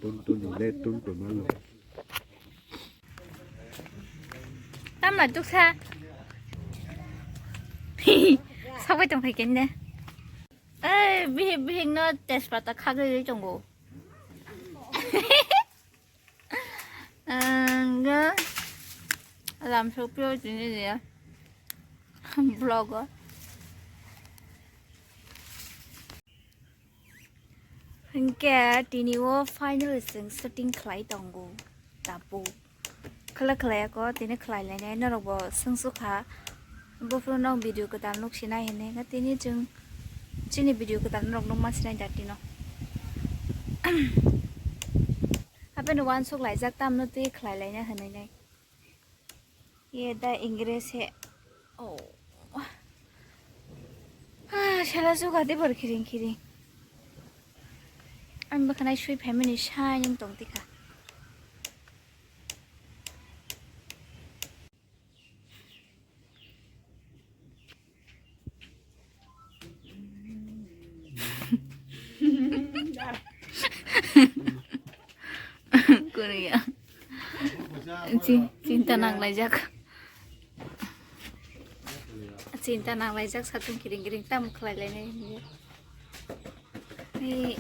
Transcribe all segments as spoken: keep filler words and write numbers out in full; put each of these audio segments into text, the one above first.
Tuntuni le tuntunalo. Tamla tuksa. Sabai tong phai kenne. Eh, bihik bihik no tejpata khagwi tongo. Ang lam sopio tini dia. Vlog o. Hinkhe tini o final chwng shooting khlai tongo tabuk. Khlai khlai ako tini khlai lainai norok bo swngsukha. Buphuru nok video kwtal nuk sinai hinwi tini chwng chini video kwtal norok nuk ma sinai da tino. Hapheno uansuk laijak tamno twi khlai laina hinwi nai. Ye da English he. Oh. Ah, shala suka de bor khiring khiring. Ang bwkhanai sui phaimani sai nung tong tikha. Korea. Chi-, chinta nanglaijak. Chinta nanglaijak satung kiring kiring tam khlai lainai hinwi. Ni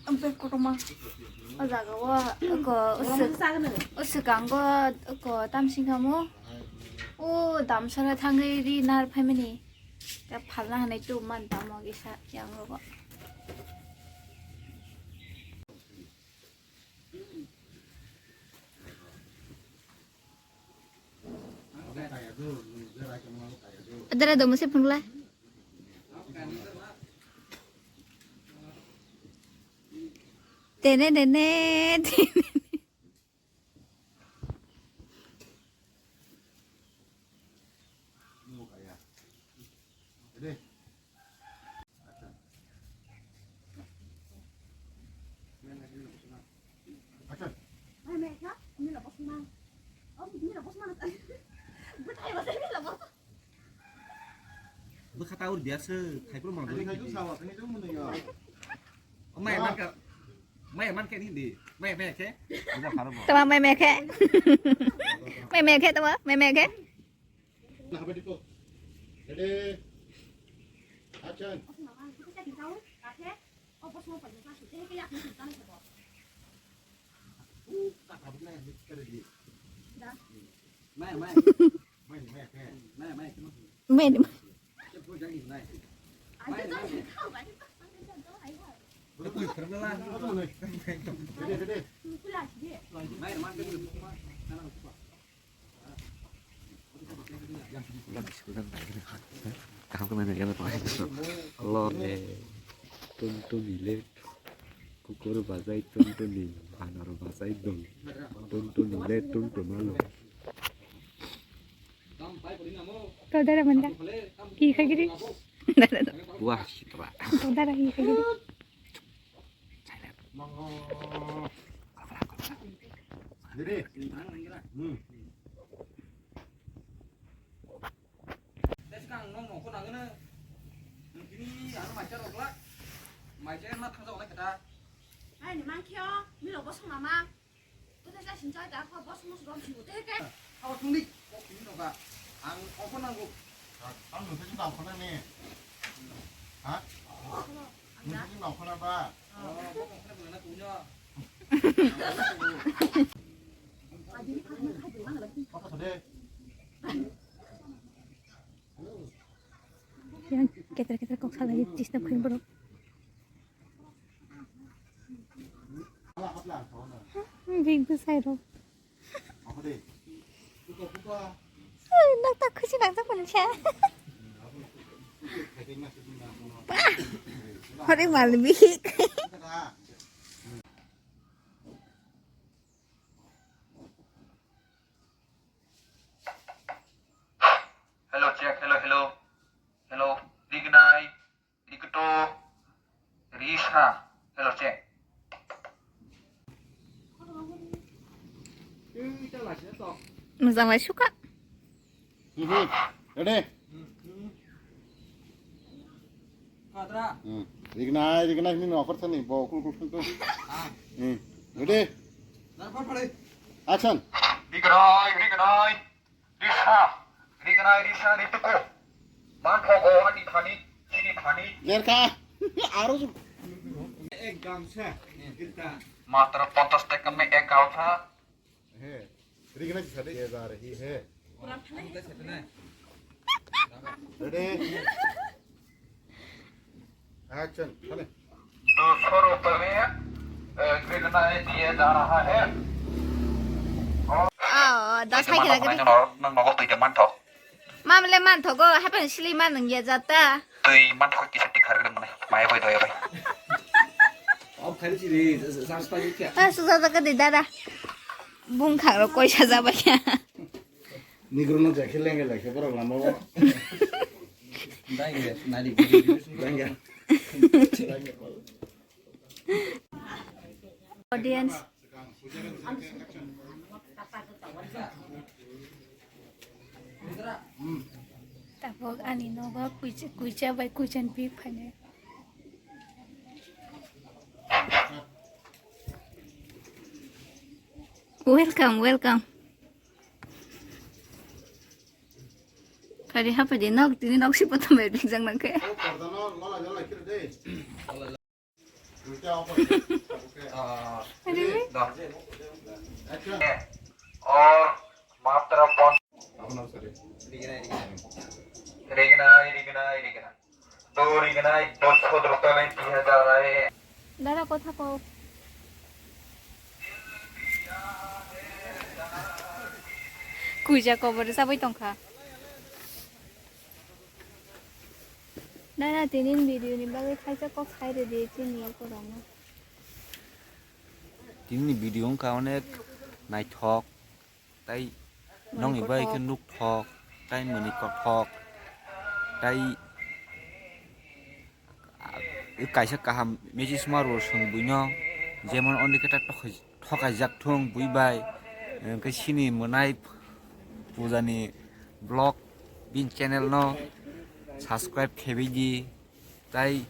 ampe kotorma o jaga o ko usuk, usuk ang go ko tam sing kamo. O damsara thangwi ri nar phaimani. Ta phalna hanai tu man tamo kisa yang rogo. Adara domo se phunukla. Tene nene, tene. Bwkha ta ur biya se, thaiphuru mang dui. Mai man ka, mai man khe ni di, mai, mai khe. Tama mai mai khe. Mai mai khe tama, mai mai khe. Ready? Action. Mai, mai. Mai, mai. Mai, mai. Kaham khe naina gana tongo. Hello. Tuntuni le kukur bajai tuntuni, banor bajai dol. Tuntuni le tuntunalo. To dara manda. Hi khagiri. Wah, sitra. To dara hi khagiri. Diri. Hmm. Teskang nong nongko nangino. Nungkini ano macha rokla. Macha ma thangja olai kata. Ai ni mangkio, milo bosong mama. Buta sa sinchai ta kho bos mus rom siu te ke. Aw thungdi. Kok kini noga. Ang ongkho nango. Ang nungkhe jing nangkho nani. Ha? Nungkhe jing nangkho na ba? Oh, kok ongkho na kunya. Kok thode. Yang keter keter kok salai chisna khuin borok. Big bwsai rok. Nok tak khusi nang tak mansa. Hore mal bihik. Hello, check. Hello, hello. Hello, Rignai, Rikto, Risa. Hello, check. Mojang lai suka. Mhm. Ready? Hmm. Rignai, rignai, nini offer sani, bo kul kul kul kul. Hmm. Ready? Action. Rignai, rignai, risa, rignai, risa, rituko. Manthogo ani thani, chini thani. Lerka. Aro su. Ek gamsa, gita. Matra ponchas taka me ek gamsa. He, rignai sadi ye ja rahi hai. Ready? Action. Kale. दो सौ रुपए में, अ, रिगनाई दिया जा रहा है। Oh, dos hai kira kiri. Nang nogo twi de mantho. Mamle manthogo, hapan sili man nang ya jata. Twi mantho kisa tikhar gele mane. Mai boi doya bai. Off khali si re, sar pa kya? Ah, susa ta kadi dada. Bung khang ro koi sa ja bai ya. Negro no jakhe lenge jakhe borok lama o. Dai nge, nari. Dai nge. Audience. Tabuk ani nogo kuicha, kuicha bai kuicha ni pik phainai. Welcome, welcome. Kari hapadi nok, tini nok si potom bai bijak nangke. Ready? और मात्र पन- रिगनाई, रिगनाई, रिगनाई। दो रिगनाई दो सौ रुपए में दिया जा रहा है। Dada, kotha kok. Kuija kobor sabai tongkha. Dada, tini video ni bagwi khaisa kok sai rwdi chini yakorokno. Tini ni video wngkha onek naithok. Tai nongni bai khe nukthok, tai mwnwi kothok, tai, ah, kaisa kaham message ma rw song buino, jemon oni khe ta thokai, thokaijak thung bui bai, hwnkhe chini mwnai Puja ni vlog bini channel no subscribe khebai di. Tai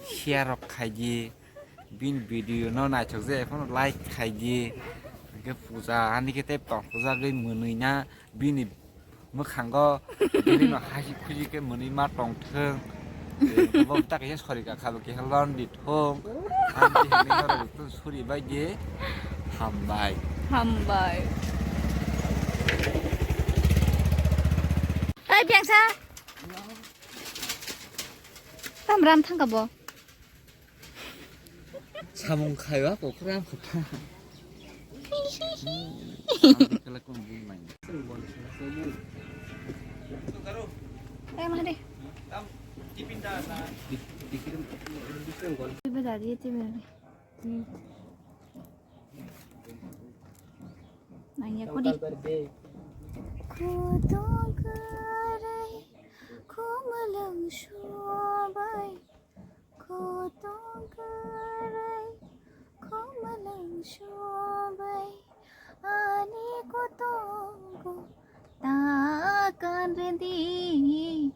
share rok khai di, bini video no naithok je, ekhon like khai di. Hwnkhe Puja ani khe tei tong Puja gwi mwnwi na bini mwkhango bini no hasi khuji khe mwnwi ma tong thung. Bo ta kaisa sori ka khabo keha lon di thung. Ani khe hwnwi norok suri bai di. Hambai. Hambai. Ai, Biangsa. Tam ram thangka bo. Samung khaiwa ko kram khata. Eh, mari. Ibe dari itu, mari. Nangya kudi. Kotong kwrwi khumlwng sobai, kotong kwrwi khumlwng sobai, ani kotongo ta kan redi.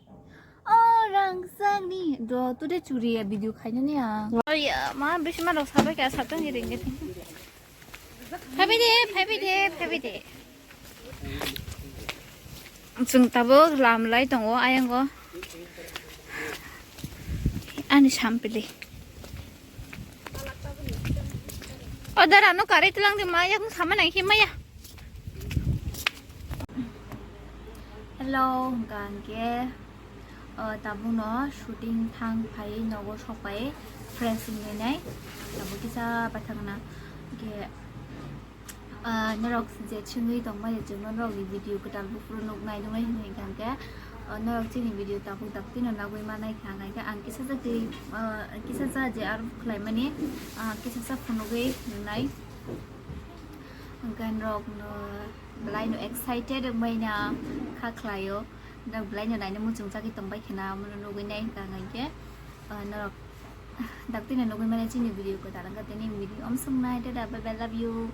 O rangchakni do today churi ya video khainani ang. Oya ma bisi ma rok sabai ka satong ring. Phaibai de, phaibai de, phaibai de. Chwng tabuk lam lai tongo ayango. Ani sampili. O dara no kari tulang di maya kung sama nang hi maya. Hello, hwnkha hwnkhe, o, tabukno shooting thang phaiwi nogo sokphai fresh wngwi nai. Tabuk kisa paithakna hwnkhe, o, norok je chwngwi tongmani chwngno norokni video kwtal buphuru nuk nai nuknai hwnwi hwnkha hwnkhe, o, norok chini video tabuk daktino nagwi manai kha hwnkha hwnkhe ang kisa ja twi, o, kisa ja je aro khlaimani, o, kisa sa phunugwi nungnai. Hwnkhe norokno belai no excited wngbaino kha khlaio. Norok belai no naina muchungjagwi tongbai khna, omono nugwi nai hwnkha hwnkhe, ah, norok daktino nugwi mano chini video kwtal wngkha tini video omsongnai, tata bye bye, love you.